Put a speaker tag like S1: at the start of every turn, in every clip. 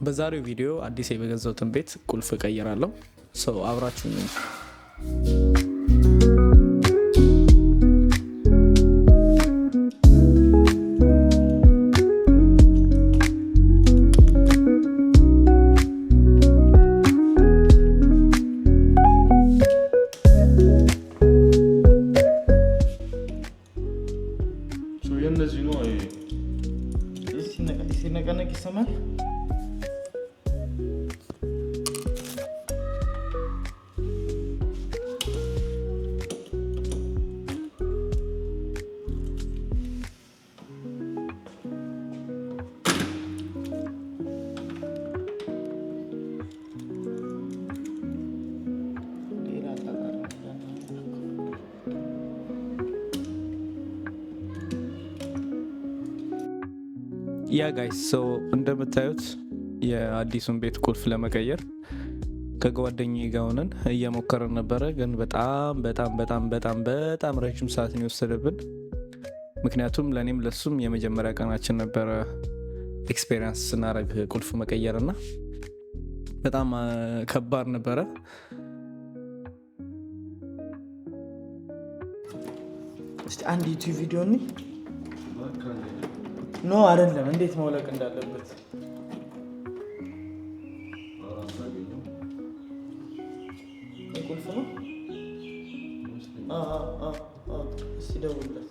S1: በዛሬው ቪዲዮ አዲስ የገዛሁትን ቤት ቁልፍ እቀይራለሁ። So አብራችሁ።
S2: የእነዚህ ነው።
S3: ሲነቀነቅ ይሰማል። ሌላ ጣጣ ነው።
S1: Yeah guys, so እንደምታዩት የአዲሱን ቤት ቁልፍ ለመቀየር ከጓደኛዬ ጋር ሆነን እየሞከረን ነበረ። ግን በጣም በጣም በጣም በጣም በጣም ረጅም ሰዓት ነው የወሰደብን። ምክንያቱም ለእኔም ለሱም የመጀመሪያ ቀናችን ነበረ experience ስናደርግ ቁልፍ መቀየር እና በጣም ከባድ ነበረ።
S3: እስቲ አንድ YouTube ቪዲዮ እኒ no አይደለም፣ እንዴት መውለቅ እንዳለበት። ቁልፍ ነው። እስቲ ደውልለት።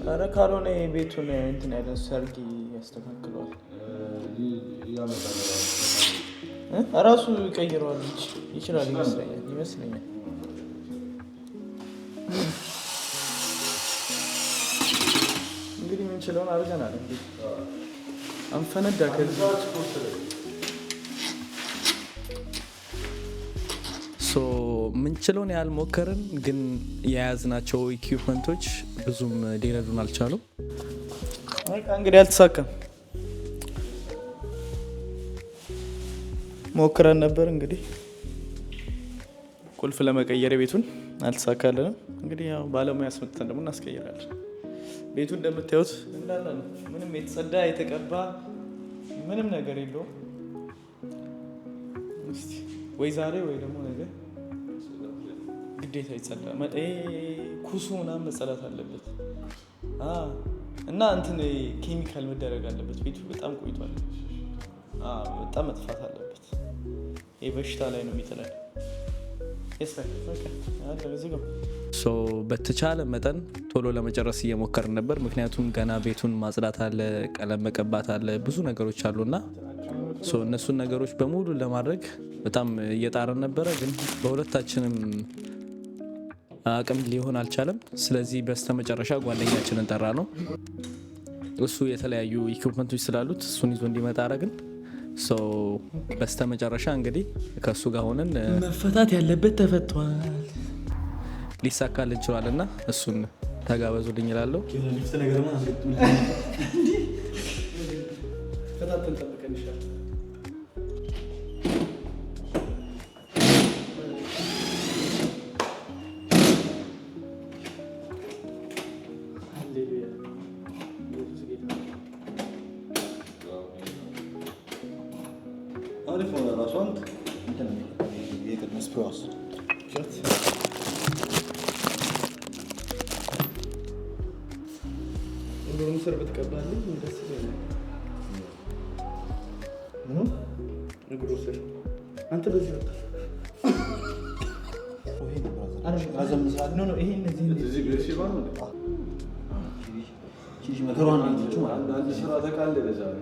S3: ኧረ ካልሆነ ቤቱን እንትን ያለ ሰርጊ ያስተካክለዋል፣ እራሱ ይቀይረዋል። ይችላል ይመስለኛል። እንግዲህ የምንችለውን አድርገናል። እንግዲህ አንፈነዳ ከዚህ።
S1: So ምንችለውን ያህል ሞከርን፣ ግን የያዝናቸው equipment ኦች ብዙም ሊረዱን አልቻሉም።
S3: በቃ እንግዲህ አልተሳካም። ሞክረን ነበር፣ እንግዲህ ቁልፍ ለመቀየር ቤቱን አልተሳካልንም። እንግዲህ ያው ባለሙያ አስመጥተን ደግሞ እናስቀይራለን። ቤቱ እንደምታዩት እንዳለ ነው። ምንም የተጸዳ የተቀባ ምንም ነገር የለውም። እስቲ ወይ ዛሬ ወይ ደግሞ ነገ ግዴታ ይጸዳ። ይሄ ኩሱ ምናምን መጸዳት አለበት እና እንትን ኬሚካል መደረግ አለበት። ቤቱ በጣም ቆይቷል። በጣም መጥፋት አለበት። ይህ በሽታ ላይ ነው የሚጥለን።
S1: So በተቻለ መጠን ቶሎ ለመጨረስ እየሞከርን ነበር። ምክንያቱም ገና ቤቱን ማጽዳት አለ፣ ቀለም መቀባት አለ፣ ብዙ ነገሮች አሉና so እነሱን ነገሮች በሙሉ ለማድረግ በጣም እየጣርን ነበረ፣ ግን በሁለታችንም አቅም ሊሆን አልቻለም። ስለዚህ በስተመጨረሻ ጓደኛችንን ጠራነው። እሱ የተለያዩ equipment ኦች ስላሉት እሱን ይዞ እንዲመጣ አረግን። So በስተመጨረሻ እንግዲህ ከእሱ ጋር ሆነን
S3: መፈታት ያለበት ተፈቷል።
S1: ሊሳካልን ችሏል እና እሱን ተጋበዙልኝ እላለሁ።
S3: ፈታተን ጠብቀን ይሻላል። ሃሌሉያ፣ ኢየሱስ ጌታ ነው።
S2: አሪፍ ሆነ። ራሱ አንተ እንትን የቅድመ spray ዋስ።
S3: እግሩን ስር ብትቀባልኝ ደስ ይለኛል።
S2: ምኑ?
S3: እግሩ ስር አንተ በዚህ ወጣ።
S2: ረዘም ስላለ።
S3: No, ይሄ እነዚህ
S4: እዚህ ቤርሼባ ነው እንዴ?
S2: ይቺ መከሯን አየችው ማለት ነው።
S4: አንድ ስራ ተቃለለ ዛሬ።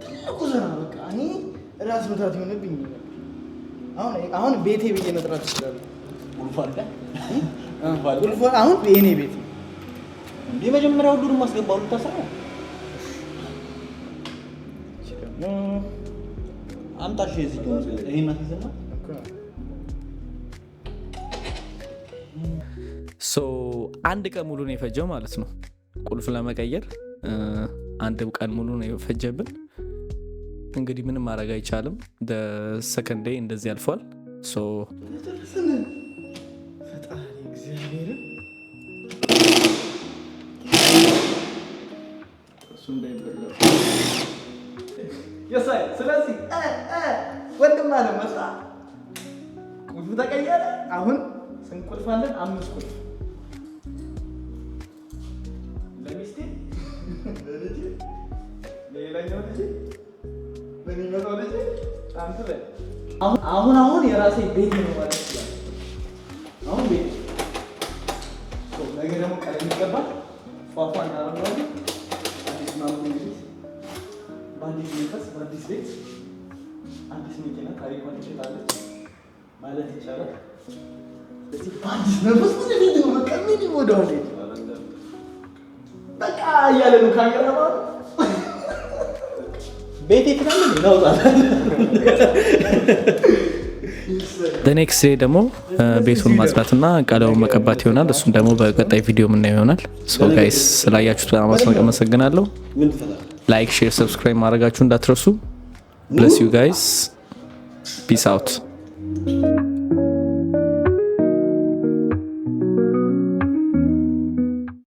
S3: ትልቁ ስራ በቃ እኔ ራስ ምታት የሆነብኝ አሁን ቤቴ ብዬ መጥራት እችላለሁ።
S2: ቁልፍ አለ።
S3: ቁልፉ አሁን የእኔ ቤት ነው።
S2: እንዴ፣ መጀመሪያ ሁሉንም አስገባሉ ታስረው።
S3: እቺ ደግሞ
S2: አምጣሽ የዚህኛውን ይሄን አስይዝና።
S1: So አንድ ቀን ሙሉ ነው የፈጀው ማለት ነው ቁልፍ ለመቀየር፣ አንድ ቀን ሙሉ ነው የፈጀብን። እንግዲህ ምንም ማድረግ አይቻልም። Second day እንደዚህ አልፏል። So
S3: ጨርስን። ፈጣሪ እግዚአብሔርን።
S4: እሱ እንዳይበላ።
S3: የሳይ ስለዚህ ወንድም አለ መጣ፣ ቁልፉ ተቀየረ። አሁን ስንት ቁልፍ አለን? አምስት ቁልፍ ለሚስቴ፣ ለልጄ፣ ለሌላኛው ልጄ፣ ለሚመጣው ልጄ፣ አንተ ላይ። አሁን የራሴ ቤት ነው ማለት ይችላል። አሁን ቤት so ነገ ደግሞ ቀለም ይቀባል። ፏፏ እናደርገዋለን። አዲስ ማምሩ እንግዲህ በአዲስ መንፈስ፣ በአዲስ ቤት፣ አዲስ መኪና ታሪኳን ትሸጣለች ማለት ይቻላል። ስለዚህ በአዲስ መንፈስ ወደፊት ነው። በቃ ምንም ወደኋላ የለም። በቃ እያለ ነው ካሜራ ማለት።
S2: ቤቴ ትላለህ እናውጣለን።
S1: Next day ደግሞ ቤቱን ማጽዳትና ቀለሙን መቀባት ይሆናል። እሱን ደግሞ በቀጣይ ቪዲዮ የምናየው ይሆናል። So guys፣ ስላያችሁት በጣም አመሰግናለሁ።
S2: ምን ትፈላለህ?
S1: Like፣ share፣ subscribe ማድረጋችሁ እንዳትረሱ። Bless you guys። Peace out።